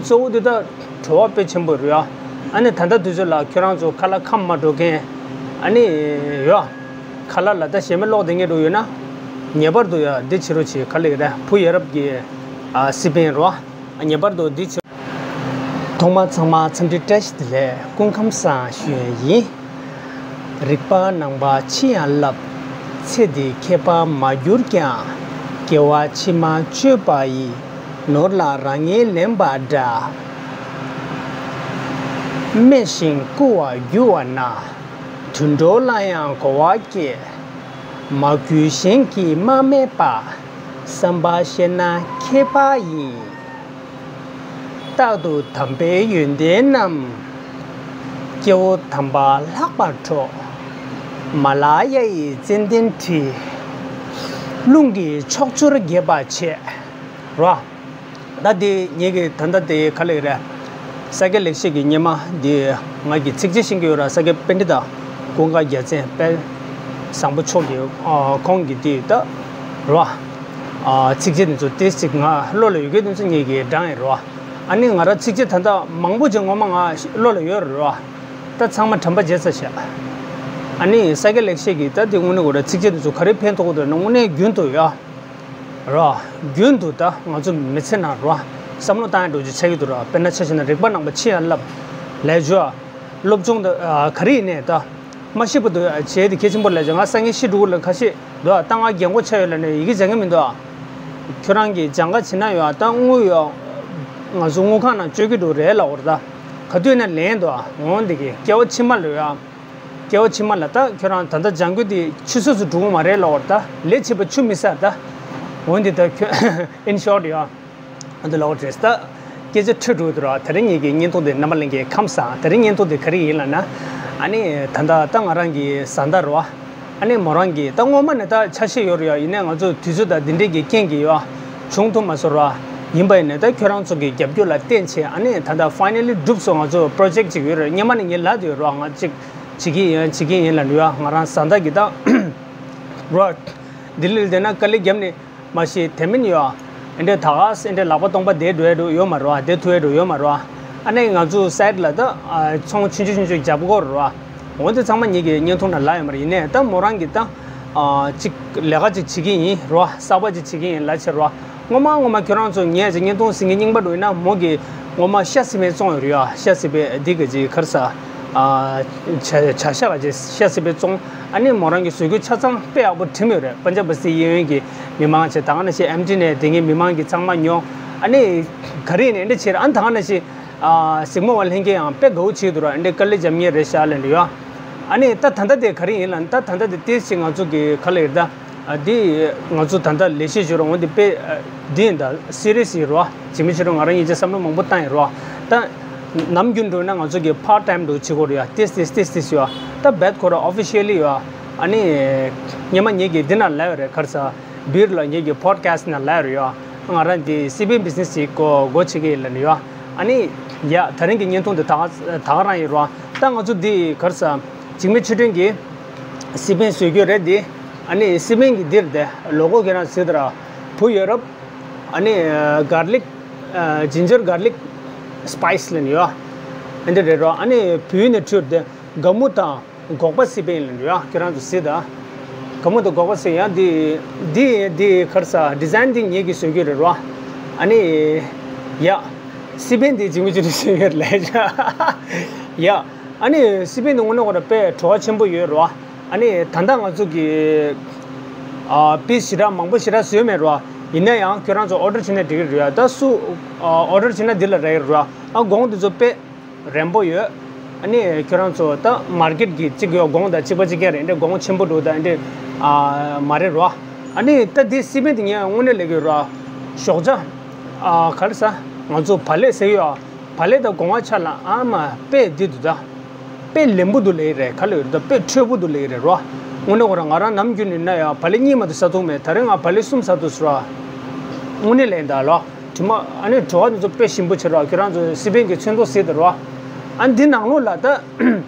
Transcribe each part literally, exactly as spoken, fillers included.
གཙོ་བོ་འདི་ད་བྲོ་བ་དཔེ་ཆེན་པོ་རེད་ཡ། ཨ་ནི་ད་ལྟ་དུས་ཚོད་ལ་ཁྱོད་རང་ཚོ་ཁ་ལག་ཁམས་མ་འགྲོ་མཁན། ཨ་ནི་ཡ། ཁ་ལག་ལ་ད་ཞེ་མེད་ཀློག་བསྡད་མཁན་འདྲ་ཡོད་ན། ངེས་པར་དུ་ཡ་འདི་བྱེད་རོགས་བྱེད། ག་རེ་ལབ་ཀྱི་རེད། བུ་ཡ་རབས་ཀྱི་ཨ་སི་པན་རོ། ངེས་པར་དུ་འདི་བྱེད། ཐོག་མར་ཚང་མ་འཚམས་འདྲི་བཀྲ་ཤིས་བདེ་ལེགས། སྐུ་ཁམས་བཟང་ཞུ་ཡས་ཡིན། རིག་པ་ནང་པ་ཕྱི་ཡང་བསླབ། ཚེ་འདི་ཁྱད་པར་མ་གྱུར་ཀྱང་། སྐྱེ་བ་ཕྱི་མ་སྤྱོད་པ་ཡི། ནོར་ལ་རང་ངེས་ལེན་པ་འདྲ། སྨྲས་ཤིང་བསྐུལ་བར་གྱུར་བ་ན། དུད་འགྲོ་ལ་ཡང་གོ་བ་སྐྱེ། མ་གུས་གཞན་གྱིས་མ་སྨྲས་པ། བསམ་པ་ཤེས་ན་ཁྱད་པར་ཡིན། རྟག་ཏུ་དམ་པའི་ཡོན་ཏན་རྣམས། སྐྱེ་བོ་དམ་པ་ལྷག་པར་འཕྲོ། མ་ལ་ཡ་ཡི་ཙན་དན་དྲི། རླུང་གིས་ཕྱོགས་བཅུར་རྒྱས་པར་བྱེད། རོ། ད་དེ་ངེད་ཀྱི་ད་ལྟ་དེ་ག་ལབ་ཀྱི་རེད། ས་སྐྱ་ལེགས་བཤད་ཀྱི་སྙེ་མ་འདི་ང་གི་ཚིགས་བཅད་ཤེས་ཀྱི་ཡོད་ར། ས་སྐྱ་པཎྜི་ཏ་ཀུན་དགའ་རྒྱལ་མཚན་དཔལ་བཟང་པོ་མཆོག་གི་ཨ་ཁོང་གི་དེ་ད་རོ། ཨ་ཚིགས་བཅད་འདི་ཚོ་ཏོག་ཙམ་ང་བློ་ལ་ཡོད་མཁན་འདི་ཚོ་ངེད་ཀྱིས་བགྲངས་ཡིན་རོ། ཨ་ནི་ང་རང་ཚིགས་བཅད་ད་ལྟ་མང་པོ་ཅིག་ངོ་མ་ང་བློ་ལ་ཡོད་རེད་རོ། ད་ཚང་མ་དྲན་པ་བརྗེད་ཚར་ཤག་ཨ་ནི་ས་སྐྱ་ལེགས་བཤད་ཀྱི་ད་དེ་དངོས་གནས་ཁོ་ར་ཚིགས་བཅད་འདི་ཚོ་ག་རེ་ཕན་ཐོགས་ཀྱི་འདུག་ན། དངོས་གནས་རྒྱུན་དུ་ཡ། རོ། རྒྱུན་དུ་ད་ང་ཚོ་མི་ཚེ་ནང་རོ། བསམ་བློ་བཏང་ཡ་འགྲོ་རྒྱུ་ཆགས་ཀྱི་འདུག་རོ། དཔེར་ན་ཆ་བཞག་ན་རིག་པ་ནང་པ་ཕྱི་ཡང་བསླབ། ལས་སྦྱོར། སློབ་སྦྱོང་ད་ག་རེ་ཡིན་ནའི་ད། མ་ཤེས་པ་འདུག་བྱས་ཏེ་གལ་ཆེན་པོ་ལས་བྱ། ང་སང་ཉིན་ཤི་འགྲོ་གི་ལ་ཁ་ཤས་འདུག་ད་ང་རྒན་གོག་ཆགས་ཡོད་ལ་ནི་ཡི་གེ་སྦྱང་གི་མི་འདུག་ཁྱོད་རང་གིས་སྦྱང་ག་བྱེད་ན་ཡོད་ད་དངུལ་ཡོད། ང་ཚོ་དངུལ་ཁང་ནང་སྤྱོད་ཀྱི་འགྲོ་རེད་ལབ་པ་རེད་ད། ག་དུས་ན་ལན་འདུག་འོང་འདི་གི་སྐྱེ་བ་ཕྱི་མ་ལ་ཡོད། སྐྱེ་བ་ཕྱི་མ་ལ་ད་ཁྱོད་རང་ད་ལྟ་སྦྱང་རྒྱུ་དེ་ཆུད་ཟོས་སུ་འགྲོ་གི་མ་རེད་ལབ་པ་རེད་ད། ལས་བྱེད་པ་ཆུད་མི་ཟ་ད། འོན་ཏེ་ད་ཁྱོད་in short ཡ། ཨ་འདི་ལབ་པ་རེད་ད། སྐད་ཆ་འཕྲོས་འགྲོ་གི་འདུག་ར། དེ་རིང་ངེད་ཀྱི་བརྙན་ཐུང་དེ་རྣམ་པ་ལྷན་རྒྱས་ཁམས་བཟང་། དེ་རིང་བརྙན་ཐུང་དེ་ག་རེ་ཡིན་ལབ་ན། ཨ་ནི་ད་ལྟ་ད་ང་རང་གི་བཟའ་ཟླ་རེད་བ། ཨ་ནི་མོ་རང་གི་ད་སྔོན་མ་ནས་ད་ཆ་ཤས་ཡོད་རེད་ཡ། ཡིན་ནའི་ང་ཚོ་དུས་ཚོད་དང་འདི་འདྲས་ཀྱི་རྐྱེན་གྱིས་ཡ། བྱུང་ཐུབ་མ་སོང་ར། ཡིན་པ་ཡིན་ནའི་ད་ཁྱོད་རང་ཚོ་གི་རྒྱབ་སྐྱོར་ལ་བརྟེན་བྱས། ཨ་ནི་ད་ལྟ་finally གྲུབ་སོང་། ང་ཚོ་project ཅིག་ཡོད་རེད། སྔོན་མ་ནས་ངས་ལབ་བསྡད་ཡོད་རེད་བ། ང་ཅིག་བྱེད་ཀྱི་ཡིན་བྱེད་ཀྱི་ཡིན་ལབ་འདུག་ཡ། ང་རང་བཟའ་ཟླ་གི་ད་རོ། ལྡི་ལི་ལ་བསྡད་ན་དཀའ་ལས་བརྒྱབ་ནས་མ་གཞི་དེ་མིན་ཡོད། ཨེ་འདྲས་ད་ག་ཨེ་འདྲས་ལག་པ་སྟོང་པ་བསྡད་འགྲོ་ཡ་འགྲོ་ཡོད་མ་རེད་བ། བསྡད་ཐུབ་ཡ་འགྲོ་ཡོད་མ་རེད་བ། ཨ་ནི་ང་ཚོ་side ལ་ད་ཨ་ཚོང་ཆུང་ཆུང་ཆུང་ཆུང་རྒྱབ་དགོས་རེད་བ། འོན་ཏེ་ཚང་མ་ངེད་ཀྱི་བརྙན་ཐུང་ནང་ལབ་ཡོད་མ་རེད། ཡིན་ནའི་ད་མོ་རང་གིས་ད་ཨ་ཅིག་ལས་ཀ་ཅིག་བྱེད་ཀྱི་ཡིན་རེད་བ། གསར་པ་ཅིག་བྱེད་ཀྱི་ཡིན་ལབ་བྱས་རེད་བ། སྔོན་མ་སྔོན་མ་ཁྱོད་རང་ཚོ་ངས་ཅིག་བརྙན་ཐུང་གཟིགས་མཁན་རྙིང་པ་འདྲ་ཡིན་ན། མོ་གིས་སྔོན་མ་ཤ་སི་པན་བཙོང་ཡོད་རེད་ཡ། ཤ་སི་པན་འདི་ག་ཅིག་ག་རེ་ཟ། ཨ་བྱ་བྱ་ཤ་ག་ཅིག་ཤ་སི་པན་བཙོང་། ཨ་ནི་མོ་རང་གི་བཟོ་བཀོད་ཆ་ཚང་དཔེ་ཡག་པོ་བྲིས་ཡོད་རེད། པན་ཇབ་བ་སི་གཡས་གཡོན་གྱི་མི་མང་བྱས། ད་ག་ནང་བཞིན་ཨེམ་ཊི་ནས་དེ་སྔའི་མི་མང་གི་ཚང་མ་ཉོ། ཨ་ནི་ག་རེ་ཡིན་ནའི་འདི་བྱས་རེད། ཨ་ནི་ད་ག་ནང་བཞིན་ཨ་གཟིགས་མོ་བ་ལྷན་རྒྱས་ཡང་དཔེ་དགའ་བོ་བྱེད་འདུག་ར། འདི་དཀའ་ལས་རྒྱབ་མཁན་རེད་ཤག་ལབ་འདུག་ཡ། ཨ་ནི་ད་ད་ལྟ་དེ་ག་རེ་ཡིན་ལབ་ན། ད་ད་ལྟ་དེ་ཏོག་ཙམ་ང་ཚོ་གི་ག་ལབ་ཡོད་ད། ཨ་འདི་ང་ཚོ་ད་ལྟ་ལས་བྱེད་ཞུ་རུང་འོ་འདི་དཔེ་ཨ་འདི་ཡིན་ད། སི་རི་ཡས་ཡིན་རོ། འཇིགས་མེད་ཆོས་སྒྲོན་ང་རང་ཡིན་ཅེས་བསམ་བློ་མང་པོ་བཏང་ཡིན་རོ། ད་ནམ་རྒྱུན་འགྲོ་ན་ང་ཚོ་གི་part time འདྲ་བྱེད་དགོས་རེད་ཡ། ཏོག་ཙམ་ཏོག་ཙམ་ཡ། ད་རྦད་ཁོ་རང་officially ཡ། ཨ་ནི་སྔོན་མ་ངེད་ཀྱིས་འདི་ནང་ལབ་ཡོད་རེད། ག་རེ་ཟ། བིར་ལ་ངེད་ཀྱི་podcast ནང་ལབ་ཡོད་རེད་ཡ། ང་རང་འདི་སི་པན་business ཅིག་སྒོ་སྒོ་ཕྱེ་གི་ཡིན་ལབ་ནས་ཡ། ཨ་ནི་ཡ། ད་རིང་གི་བརྙན་ཐུང་འདི་ད་ག་ད་ག་རང་ཡིན་རོ། ད་ང་ཚོ་འདི་ག་རེ་ཟ། འཇིགས་མེད་ཆོས་སྒྲོན་གྱིས་སི་པན་བཟོས་རྒྱུ་རེད་འདི། ཨ་ནི་སི་པན་གྱི་འདིར་དེ་logo ཁྱེད་རང་གཟིགས་དང་ར། བུ་ཡ་རབས། ཨ་ནི་garlic ginger garlic spice ལབ་ནས་ཡོད། ཨ་འདི་རེད་རོ། ཨ་ནི་བོད་ཡིག་ནས་བྲིས་དེ་སྒ་མོ་དང་སྒོག་པ་སི་པན་ལབ་ནས་ཡོད། ཁྱེད་རང་ཚོ་གཟིགས་དང་། སྒ་མོ་དང་སྒོག་པ་སི་པན་ཡ། འདི་འདི་འདི་ག་རེ་ཟ། design འདི་ངེད་ཀྱིས་བཟོས་རྒྱུ་རེད་རོ། ཨ་ནི་ཡ། སི་པན་འདི་འཇིགས་མེད་ཆོས་སྒྲོན་བཟོས་ཡོད་ལབ་ཡ། ཨ་ནི་སི་པན་འདི་དངོས་གནས་ཁོ་རང་དཔེ་བྲོ་བ་ཆེན་པོ་ཡོད་རོ། ཨ་ནི་ད་ལྟ་ང་ཚོ་གི་ཨ་piece ཞེ་དྲག་མང་པོ་ཞེ་དྲག་བཟོས་མེད་རོ། ཡིན་ན་ཡང་ཁྱོད་རང་ཚོ་order བྱས་ན་འགྲིག་གི་རེད་ཡ། ད་སུ་ཨ་order བྱས་ན་འདི་ལ་རག་གི་རེད་རོ། ཨ་གོང་འདི་ཚོ་དཔེ་རན་པོ་ཡོད། ཨ་ནི་ཁྱོད་རང་ཚོ་ད་market གི་གཅིག་ཡོད། གོང་དང་གཅིག་པ་གཅིག་རྐྱང་རེད། འདི་གོང་ཆེན་པོ་འདུག་ད་འདི་ཨ་མ་རེད་རོ། ཨ་ནི་ད་འདི་སི་པན་འདི་ངས་དངོས་གནས་ལབ་ཀྱི་རོ། ཞོགས་ཇ་ཨ་ག་རེ་ཟ། ང་ཚོ་བག་ལེབ་ཟེར་གྱི་ཡོད། བག་ལེབ་དང་གོང་བ་ཆ་ལ་ཨ་མ་དཔེ་འདི་འདུག་ད། དཔེ་ལེན་པོ་འདུག་ལབ་ཀྱི་རེད། ག་ལབ་ཀྱི་རེད་ད། དཔེ་འཕྲོད་པོ་འདུག་ལབ་ཀྱི་རེད་རོ། དངོས་གནས་ཁོ་རང་ང་རང་ནམ་རྒྱུན་ནས་ན་ཡ་བག་ལེབ་གཉིས་མ་གཏོགས་ཟ་ཐུབ་མེད། ད་རེས་ང་བག་ལེབ་གསུམ་ཟ་ཐུབ་སོང་རོ། དངོས་གནས་ལབ་ཡིན་ད་ལོ། དྲི་མ་ཨ་ནི་བྲོ་བ་འདི་ཚོ་དཔེ་ཞིམ་པོ་བྱེད་རོགས། ཁྱོད་རང་ཚོ་སི་པན་གྱི་ཚོན་མདོག་གཟིགས་དང་རོགས། ཨ་འདི་ནང་ལོགས་ལ་ད་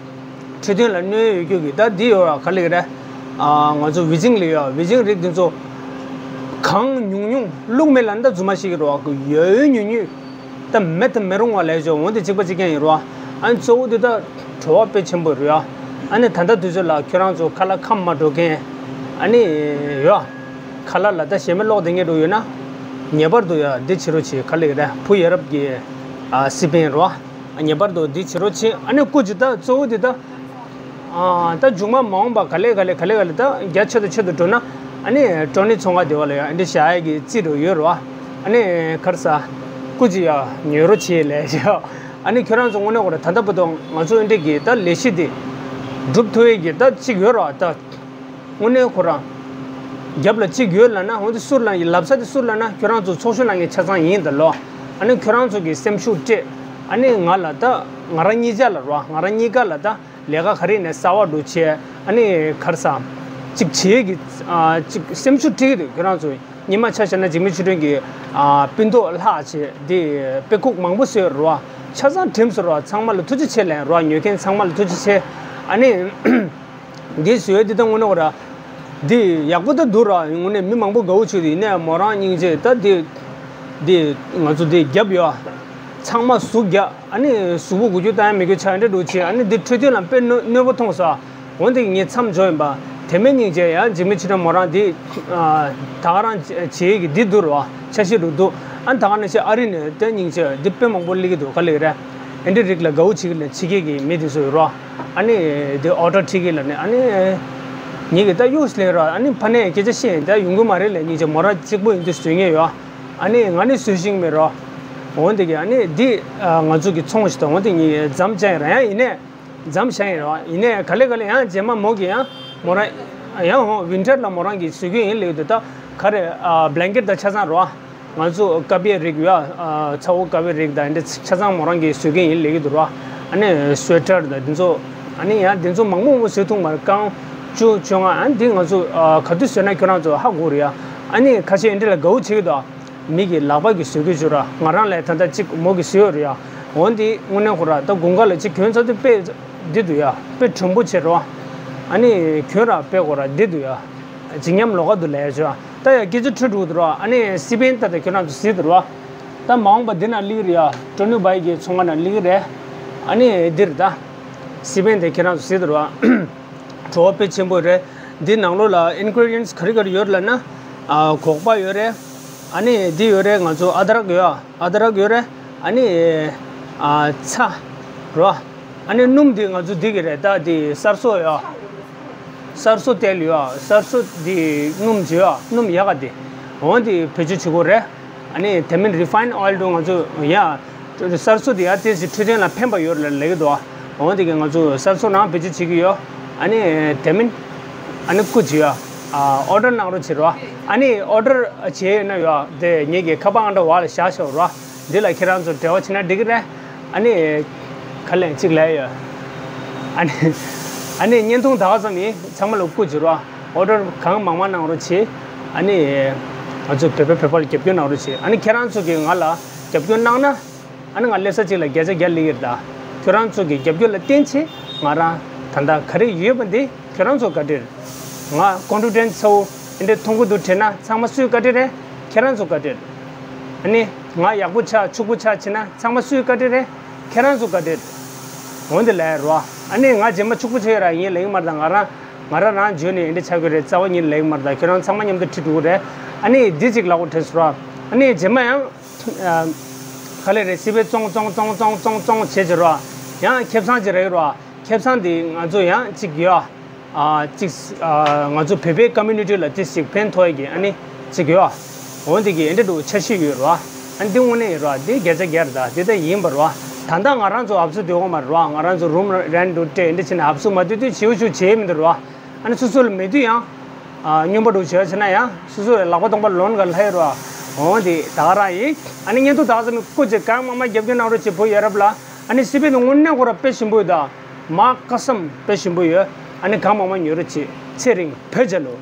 འཕྲོད་བསྟེན་ལ་གནོད་ཡོད་རྒྱུ་གི་ད་འདི་ཡོད་ར། ག་ལབ་ཀྱི་རེད། ཨ་ང་ཚོ་ཝི་ཇིང་ལབ་ཡོད། ཝི་ཇིང་རིགས་འདི་ཚོ་གང་ཉུང་ཉུང་བླུགས་མེད་ལ་ད་རྫུན་མ་བཤད་ཀྱི་རོགས། ཡོད་ཡོད་ཉུང་ཉུང་ ད་མེད་དུ་མི་རུང་བ་ལས་བྱུང་འོན་ཏེ་གཅིག་པ་གཅིག་རྐྱང་ཡིན་རོ། ཨ་ནི་གཙོ་བོ་འདི་ད་བྲོ་བ་དཔེ་ཆེན་པོ་རེད་ཡ། ཨ་ནི་ད་ལྟ་དུས་ཚོད་ལ་ཁྱོད་རང་ཚོ་ཁ་ལག་ཁམས་མ་འགྲོ་མཁན་ཨ་ནི་ཡོད། ཁ་ལག་ལ་ད་ཞེ་མེད་ཀློག་བསྡད་མཁན་འགྲོ་ཡོད་ན། ངེས་པར་དུ་ཡ་འདི་བྱེད་རོགས་བྱེད། ག་ལེ་རེད། བུ་ཡ་རབས་ཀྱི་ཨ་སི་པན་རོ། ངེས་པར་དུ་འདི་བྱེད་རོགས་བྱེད། ཨ་ནི་སྐུ་མཁྱེན་ད་གཙོ་བོ་འདི་ད། ཨ་ད་མཇུག་མ་མ་འོངས་པ་ག་ལེ་ག་ལེ་ག་ལེ་ག་ལེ་ད་རྒྱ་ཆེ་དང་ཆེ་དུ་འགྲོ་ན། ཨ་ནི་ཀྲོ་ནི་ཚོང་ཁང་དེ་བ་ལ་ཡ་ཨ་འདི་བཞག་ཡ་གི་རྩིས་འགྲོ་ཡོད་རོ། ཨ་ནི་ཁར་ས་སྐུ་མཁྱེན་ཡ་ཉོ་རོགས་བྱེད་ལས་བྱེད། ཨ་ནི་ཁྱོད་རང་ཚོ་དངོས་གནས་ཁོ་ར་ད་ལྟ་བར་དུ་ང་ཚོ་ཨ་འདི་གི་ད་ལས་གཞི་དེ་སྒྲུབ་ཐུབ་ཡ་གི་ད་གཅིག་ཡོད་རོ་ད། དངོས་གནས་ཁོ་རང་རྒྱབ་ལ་གཅིག་ཡོད་ལབ་ན། འོན་ཏེ་སུར་ལ་ཡི་ལབ་ས་དེ་སུར་ལབ་ན་ཁྱོད་རང་ཚོ་ཚོགས་ཞུགས་གནང་མཁན་ཆ་ཚང་ཡིན་ད་ལོ། ཨ་ནི་ཁྱོད་རང་ཚོ་གི་སེམས་ཤུགས་སྤྲད། ཨ་ནི་ང་ལ་ད་ང་རང་གཉིས་ཆ་ལ་རོ། ང་རང་གཉིས་ཀ་ལ་ད་ལས་ཀ་ག་རེ་ནས་གསར་བ་འགྲོ་བྱས། ཨ་ནི་གར་ས་གཅིག་བྱེད་ཀྱི་ཨ་གཅིག་སེམས་ཤུགས་སྤྲད་ཀྱི་འདུག་ཁྱོད་རང་ཚོ་ཉི་མ་ཆ་བཞག་ན་འཇིགས་མེད་ཆོས་སྒྲོན་གྱི་ཨ་སྤུན་མདོག་ལྷག་བྱས་དེ་དཔེ་ཁུག་མང་པོ་བཟོས་རོ། ཆ་ཚང་འགྲིམས་སོ་རོ། ཚང་མ་ལ་ཐུགས་རྗེ་ཆེ་ལན་རོ། ཉོ་མཁན་ཚང་མ་ལ་ཐུགས་རྗེ་ཆེ། ཨ་ནི། འདི་བཟོས་འདི་ད་དངོས་གནས་ཁོ་ར། འདི་ཡག་པོ་ད་འདུག་ར། དངོས་གནས་མི་མང་པོ་དགའ་བོ་བྱུང་འདུག་ཡིན་ནའི་མོ་རང་སྙིང་རྗེ་ད་འདི། འདི་ང་ཚོ་འདི་རྒྱབ་ཡོད། ཚང་མ་ཟུག་རྒྱག་ཨ་ནི་གཟུགས་པོ་འགུལ་སྐྱོད་བཏང་ཡ་མི་དགོས་ཆགས་འདྲ་འདུག་བྱས། ཨ་ནི་འདི་འཕྲོད་བསྟེན་ལ་དཔེ་གནོད་གནོད་པ་མཐོང་ས། འོན་ཏེ་ངས་མཚམས་འཇོག་ཡིན་པ། དེ་མིན་སྙིང་རྗེ་ཡང་འཇིགས་མེད་ཆོས་སྒྲོན་མོ་རང་འདི། ད་ག་རང་བྱེད་ཀྱི་འདི་འདུག་ར། འཆར་གཞི་རུ་འདུག་ཨ་ནི་ད་ག་ནང་བཞིན་ཨ་རི་ནས་དེ་སྙིང་རྗེ་འདི་དཔེ་མང་པོ་སླེབས་ཀྱི་འདུག་ག་ལེ་རེད། ཨེ་འདྲ་རིགས་ལ་དགའ་བོ་བྱེད་ཀྱི་ལ་ཕྱི་རྒྱལ་གྱི་མི་དེ་ཚོ་ཡོད་རོ། ཨ་ནི་དེ་ཨོ་ཌར་ཁྲིད་ཀྱི་ལ་ནི་ཨ་ནི། ངེད་ཀྱི་ད་གཡུགས་ལེན་རོ། ཨ་ནི་ཕ་ནས་སྐད་ཆ་བཤད་ད་ཡོང་གི་མ་རེད་ལ། སྙིང་རྗེ་མོ་རང་གཅིག་པོ་ཡིན་དུས་བཟོས་ངེས་ཡོད། ཨ་ནི་ང་ནི་བཟོས་ཤིང་མེད་རོ། འོན་ཏེ་གི་ཨ་ནི་འདི་ང་ཚོ་གི་ཚོང་ཞིག་དང་འོན་ཏེ་ངེད་འཛམ་བྱ་ཡིན་ར་ཡང་ཡིན་ནས་འཛམ་བྱ་ཡིན་རོ། ཡིན་ནས་ག་ལེ་ག་ལེ་ཡང་རྗེས་མ་མོ་གི་ཡང་མོ་རང་ཡང་ཧོ་ཝིན་ཊར་ལ་མོ་རང་གི་བཟོས་གི་ཡིན་ལེགས་འདུག་ད་ག་རེ་བྷ་ལན་ཀེཊ་ད་ཆ་ཚང་རོ། ང་ཚོ་ཀ་བའི་རིགས་ཡོད། ཨ་ཚ་བོ་ཀ་བའི་རིགས་དང་འདི་ཆ་ཚང་མོ་རང་གིས་བཟོས་མཁན་ཡིན་ལེགས་ཀྱི་འདུག་ར། ཨ་ནི་སུ་ཝེ་ཊར་དང་འདི་ཚོ། ཨ་ནི་ཡང་འདི་ཚོ་མང་པོ་མང་པོ་བཟོས་ཐུབ་མ་རེད། རྐང་བཅུ་བཅོ་ལྔ། ཨ་ནི་འདི་ང་ཚོ་ཨ་ག་དུས་བཟོས་ན་ཁྱོད་རང་ཚོ་ཧ་གོ་རེད་ཡ། ཨ་ནི་ཁ་ཤས་འདི་ལ་དགའ་བོ་བྱེད་ཀྱི་འདུག་མི་གི་ལག་པ་གིས་བཟོས་ཀྱི་བྱོས་ར། ང་རང་ལས་ད་ལྟ་གཅིག་མོ་གིས་བཟོས་ཡོད་རེད་ཡ། འོན་ཏེ་དངོས་གནས་ཁོ་ར་ད་དགུན་ཁ་ལ་གཅིག་གྱོན་ཚར་དུས་དཔེ་འདི་འདུག་ཡ། དཔེ་དྲོན་པོ་བྱེད་རོ། ཨ་ནི་གྱོན་ར་དཔེ་ཁོ་ར་འདི་འདུག་ཡ། བརྗིད་ཉམས་ལོགས་ཀ་འདུག་ལས་བྱོས། ད་ཡ་སྐད་ཆ་འཕྲོད་འགྲོ་གི་འདུག་ར། ཨ་ནི་སི་པན་ད་ལྟ་ཁྱོད་རང་ཚོ་གཟིགས་འདུག་ར། ད་མ་འོངས་པ་འདི་ན་སླེབས་ཀྱི་རེད་ཡ། ཀྲོ་ནུ་བའི་གི་ཚོང་ཁང་ན་སླེབས་ཀྱི་རེད། ཨ་ནི་འདིར་ད་སི་པན་དེ་ཁྱེད་རང་ཚོ་གཟིགས་འདུག་ར། བྲོ་བ་དཔེ་ཆེན་པོ་རེད། འདི་ནང་ལོགས་ལ་ཨིན་གྷི་རི་ཌི་ཡན་སི་ག་རེ་ག་རེ་ཡོད་ལབ་ན། ཨ་སྒོག་པ་ཡོད་རེད། ཨ་ནི་འདི་ཡོད་རེད། ང་ཚོ་ཨ་དྲག་ཡོད། ཨ་དྲག་ཡོད་རེད། ཨ་ནི་ཨ་ཚྭ་རོ། ཨ་ནི་སྣུམ་འདི་ང་ཚོ་འདི་གི་རེད། ད་འདི་སར་སོ་ཡོད། སར་སོ་ཏེལ་ཡོད། སར་སོ་འདི་སྣུམ་བྱེད་ཡོད། སྣུམ་ཡག་ག་འདི། འོ་འདི་བེད་སྤྱོད་བྱེད་དགོས་རེད། ཨ་ནི་དེ་མིན་རི་ཕ་ཡིན་ཨོ་ཡིལ་འདུག་ང་ཚོ་ཡ། སར་སོ་འདི་ཡ་ཏོག་ཙམ་འཕྲོད་བསྟེན་ལ་ཕན་པ་ཡོད་རེད་ལབ་ཀྱི་འདུག་འོ་འདི་གི་ང་ཚོ་སར་སོ་ནང་བེད་སྤྱོད་བྱེད་ཀྱི་ཡོད། ཨ་ནི་དེ་མིན། ཨ་ནི་སྐུ་མཁྱེན་ཡ། ཨོ་ཌར་གནང་རོགས་བྱེད་རོགས། ཨ་ནི་ཨོ་ཌར་བྱས་ཡོད་ན་ཡ་དེ་ངེད་ཀྱི་ཁ་པར་ཨང་གྲངས་འོག་ལ་བཞག་ཤོག་རོགས། འདི་ལ་ཁྱེད་རང་ཚོ་འབྲེལ་བ་བྱེད་ན་འགྲིག་གི་རེད། ཨ་ནི། ཁ་ལན་གཅིག་ལབ་ཡོད། ཨ་ནི། ཨ་ནི་བརྙན་ཐུང་ད་ག་ཙམ་ཡིན། ཚང་མ་ལ་སྐུ་མཁྱེན་རོགས། ཨོ་ཌར་གང་མང་མང་གནང་རོགས་བྱེད། ཨ་ནི། ང་ཚོ་བོད་པ་བོད་པ་ལ་རྒྱབ་སྐྱོར་གནང་རོགས་བྱེད། ཨ་ནི་ཁྱེད་རང་ཚོ་གིས་ང་ལ་རྒྱབ་སྐྱོར་གནང་ན། ཨ་ནི་ང་སླེབས་ས་གཅིག་ལ་བརྒྱ་ཆ་བརྒྱ་སླེབས་ཀྱི་རེད་ད། ཁྱོད་རང་ཚོ་གི་རྒྱབ་སྐྱོར་ལ་བརྟེན་བྱས་ང་རང་ད་ལྟ་ག་རེ་ཡོད་པ་འདི་ཁྱོད་རང་ཚོ་བཀའ་དྲིན། ང་ཀོན་ཊེན་ཊི་ཚ་བོ་འདི་འདྲ་མཐོང་གི་འདུག་དྲན་ན་ཚང་མ་སུའི་བཀའ་དྲིན་རེད། ཁྱེད་རང་ཚོ་བཀའ་དྲིན། ཨ་ནི་ང་ཡག་པོ་ཆགས་ཕྱུག་པོ་ཆགས་བྱས་ན་ཚང་མ་སུའི་བཀའ་དྲིན་རེད། ཁྱེད་རང་ཚོ་བཀའ་དྲིན། འོན་ཏེ་ལས་རོ། ཨ་ནི་ང་རྗེས་མ་ཕྱུག་པོ་ཆགས་ཡོད་ར་ཡིན་ལེགས་མ་རེད་ད། ང་རང་ང་རང་རང་འཇོན་ནས་འདི་འདྲ་ཆགས་ཀྱི་རེད། རྩ་བ་ཉིད་ལེགས་མ་རེད་ད། ཁྱོད་རང་ཚང་མ་མཉམ་དུ་ཁྲིད་འགྲོ་གི་རེད། ཨ་ནི་འདི་གཅིག་ལབ་དགོས་དྲན་སོང་ར། ཨ་ནི་རྗེས་མ་ཡང་ག་ལེ་རེད། སི་པན་བཙོང་བཙོང་བཙོང་བཙོང་བཙོང་བྱས་བྱས་རོ། ཡང་ཁེ་བཟང་ཅིག་རག་གི་རོ། ཁེ་བཟང་འདི་ང་ཚོ་ཡང་གཅིག་ཡོད། ཨ་གཅིག་ཨ་ང་ཚོ་བོད་པའི་ཀོ་མུ་ནི་ཊི་ལ་ཏོག་ཙམ་ཕན་ཐོགས་ཡ་གི་ཨ་ནི་གཅིག་ཡོད། འོ་འདི་གི་ཨེ་འདྲ་འདུག་འཆར་གཞི་ཡོད་རོ། ཨ་ནི་འདི་དངོས་གནས་ཡིན་རོ། འདི་བརྒྱ་ཆ་བརྒྱ་རེད་ད། འདི་ད་ཡིན་པ་རོ། ད་ལྟ་ང་རང་ཚོ་ཨབ་སུ་སྡོད་དགོས་མ་རེད་རོ། ང་རང་ཚོ་རུམ་རེན་ཊི་སྤྲད་འདི་བྱས་ནས་ཨབ་སུ་མ་སྡོད་དུས་བྱེའུ་ཤུགས་བྱེད་མི་འདུག་རོ། ཨ་ནི་སོ་སོ་ལ་མེད་དུས་ཡང་ཨ་སྨྱོན་པ་འདྲ་བྱས་བྱས་ན་ཡང་སོ་སོ་ལ་ལག་པ་སྟོང་པ་ལོན་ག་ལྷ་ཡོད་རོ། འོ་འདི་ད་ག་རང་ཡིན། ཨ་ནི་བརྙན་ཐུང་ད་ག་ཙམ་སྐུ་མཁྱེན། གང་མང་མང་རྒྱབ་སྐྱོར་གནང་རོགས་བྱེད། བུ་ཡ་རབས་ལ། ཨ་ནི་སི་པན་དུ་དངོས་གནས་ཁོ་ར་དཔེ་ཞིམ་པོ་ཡོད་ད། མ་ཀ་སམ་དཔེ་ཞིམ་པོ་ཡོད། ཨ་ནི་གང་མང་མང་ཉོ་རོགས་བྱེད། ཚེ་རིང་བོད་རྒྱལ་ལོ།